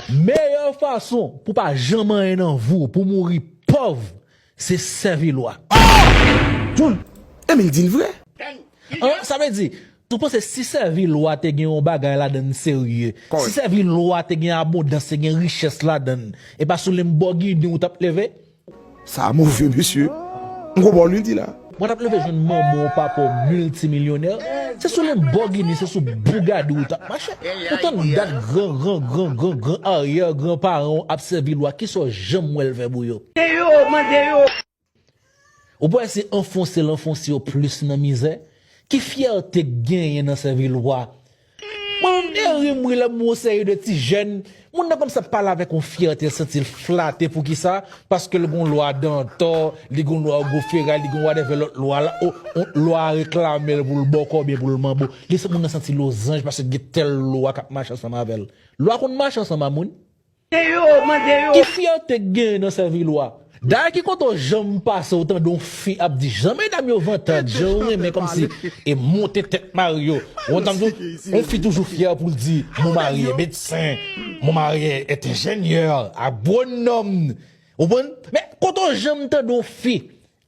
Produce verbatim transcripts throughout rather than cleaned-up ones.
Meyè fason pou pa janm anyen nan vi w, pou mouri pòv, se sèvi lwa. John, Emil di l vre. An, sa vle di, ou panse si sèvi lwa te gen yon bagay ladan l serye, si sèvi lwa te gen abondans, te gen richès ladan l, e pa sou Lamborghini ou t ap leve? Sa move, mesye. M konprann li di la. Mwen t ap leve jwenn manman w papa w miltimilyonè. Se sou Lamborghini, se sou Bugatti ou t ap mache. Ou tann dat gran, gran, gran, gran, gran aryè gran paran w ap sèvi lwa, kisa w janm wè l fè pou yo? Mande yo, mande yo. Ou pa wè se anfonse l anfonse yo plis nan mizè? Ki fyète k genyen nan sèvi lwa? Mwen menm eri m ri lè m wè yon seri de ti jèn, moun nan kòmsi ap pale avèk yon fyète, l santi l flate. Poukisa? Paske l gon lwa dantò, li gon lwa gwo feray, li gon whatever lòt lwa la, o, o, lwa a reklame l pou l bòkò oubyen pou l manbo. Li se moun nan santi lozanj paske gen tèl lwa k ap mache ansanm avè l. Lwa konn mache ansanm a moun. Ki fyète k genyen nan sèvi lwa? Dayè ki kote w janm pase w tande yon fi ap di jan medam yo vantan, jan yo renmen kòmsi e monte tèt mari yo. Ou konprann sa m di w? Yon fi toujou fyè pou l di mon mari est médecin, mon mari est ingénieur, agwonòm. Ou konprann? Men kote w janm tande yon fi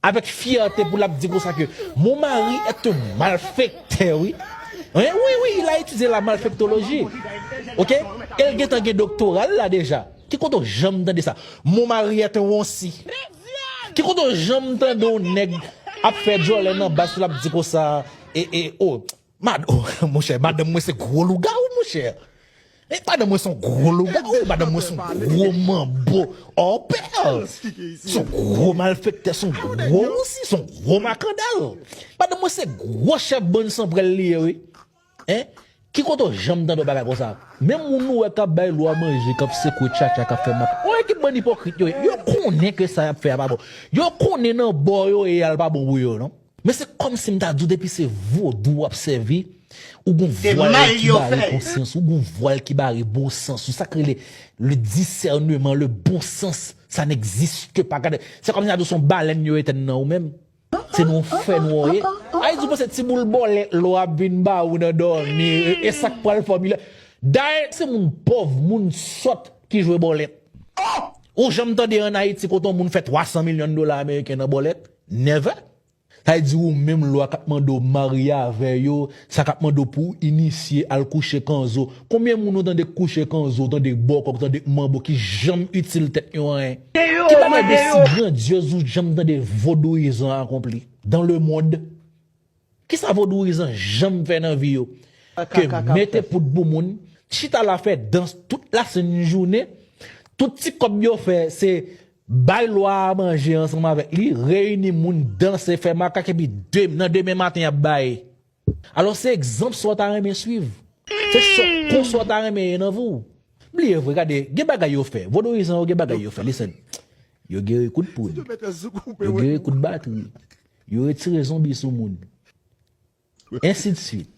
avèk fyète pou l ap di konsa ke mon mari est un malfecteur, wi. Wi, wi, wi, il a étudié la malfectologie. Oke? E l gentan gen doktora l la deja. Ki kote w janm tande sa? Mon mari est un wonsi. Ki kote w janm tande yon nèg ap fè djòlè nan bas ou l ap di konsa, e, e, o, mad, o, monchè, madanm mwen se gwo lougawou, monchè. E madanm mwen se yon gwo lougawou, madanm mwen se yon gwo manbo. Ò pè! Se yon gwo malfektè, se yon gwo wonsi, se yon gwo makandal. Madanm mwen se gwo chèf bann sanprèl li ye, wi. Hein? Ki kote w janm tande yon bagay konsa? Menm moun ou wè k ap bay lwa manje, k ap sekwe tchatcha, k ap fè map. Yon ekip bann ipokrit yo ye. Yo konnen ke sa y ap fè a pa bon. Yo konnen nan bò yo ye a l pa bon pou yo, non. Men se kòmsi m ta di w depi se vodou w ap sèvi, ou gon vwal ki bare konsyans, ou gon vwal ki bare bon sans ou, sa k rele le discernement, le bon sens, ça n'existe pas. Gade, se kòmsi m ta di w se yon balèn yo etèn nan ou menm. Se nan yon fè nwa w ye. Ayiti, ou panse ti boul bòlèt lwa ap vin ba ou nan dòmi, e, e sa k pral fòmile. Dayè, se moun pòv, moun sòt ki jwe bòlèt. Ou janm tande ann Ayiti kote yon moun fè twa san milyon dola ameriken nan bòlèt? Never. Sa vle di ou menm lwa k ap mande w marye avè yo, sa k ap mande w pou w inisye al kouche kanzo. Konbyen moun ou tande k kouche kanzo, tande bòkò, tande manbo ki janm itil tèt yo anyen? Ki bagay de si grandyèz ou janm tande vodouyizan akonpli dans le monde? Kisa vodouyizan janm fè nan vi yo? Ke mete poud pou moun, chita la fè dans tout lasent jounen, tout ti kòb yo fè se bay lwa a manje ansanm avèk li, reyini moun, danse, fè makak, epi de, nan demen maten y ap bay. Alò, se egzanp sa w ta renmen swiv. Se sa, konsa w ta renmen ye nan vi w. Bliye vre, gade, gen bagay yo fè. Vodouyizan yo gen bagay yo fè. Listen. Yo geri kout poud. Yo geri kout batri. Yo retire zonbi sou moun. Ensidswit.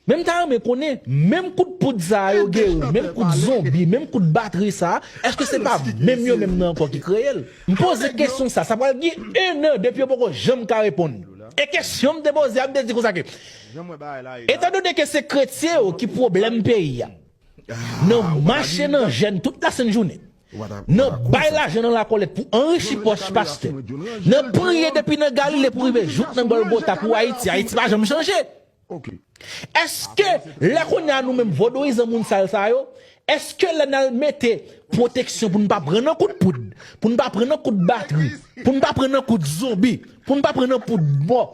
Men m ta renmen konnen, menm kout poud sa a yo geri, menm kout zonbi, menm kout batri sa a, èske se pa menm yo menm nan ankò ki kreye l? M poze kesyon sa, sa pral gen en an depi yo poko janm ka reponn. E kesyon m te poze a, m te di konsa ke, etandone ke se kretyen yo ki pwoblèm peyi a, nan mache nan jèn tout lasent jounen, nan bay lajan nan lakòlèt pou anrichi pòch pastè, nan priye depi nan Galile pou rive jouk nan Gòlgota pou Ayiti, Ayiti pa janm chanje. Èske lè kounye a nou menm vodouyizan moun sal sa yo, èske lè n al mete pwoteksyon pou n pa pran nan kout poud, pou n pa pran nan kout batri, pou n pa pran nan kout zonbi, pou n pa pran nan poud mò,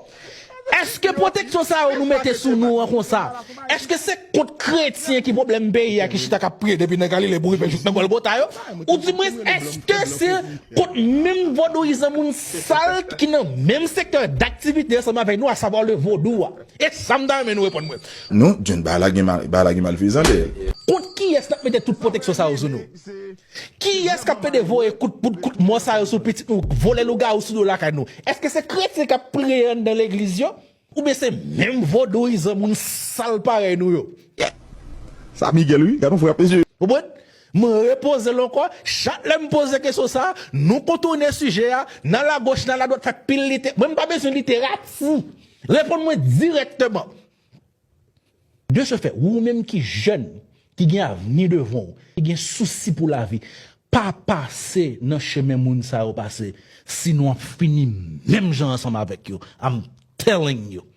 èske pwoteksyon sa yo nou mete sou nou an konsa, èske se kont kretyen ki pwoblèm peyi a ki chita k ap priye depi nan Galile pou rive jouk nan Gòlgota yo? Oudimwens, èske se kont menm vodouyizan moun sal ki nan menm sektè daktivite ansanm avèk nou, asavwa le vodou a? E sa m ta renmen nou reponn mwen. Non, John, bagay la gen mal, bagay la gen malfezan dèyè l. Kont kiyès n ap mete tout pwoteksyon sa yo sou nou? Kiyès k ap pede voye kout poud, kout mò sa yo sou pitit nou, vole lougawou sou do lakay nou? Èske se kretyen k ap priye anndan legliz yo? Oubyen se menm vodouyizan moun sal parèy nou yo? Sa Miguel wi, gad yon frap mesye. Ou konprann? Mwen repoze l ankò, chak lè m poze kesyon sa, nou kontounen sijè a, n al agoch, n al adwat, fè pil lite, mwen m pa bezwen literati. Reponn mwen dirèkteman. De ce fait, ou menm ki jèn, ki gen avni devan w, ki gen sousi pou lavi, pa pase nan chemen moun sa yo pase, sinon w ap fini menm jan ansanm avèk yo. I'm telling you.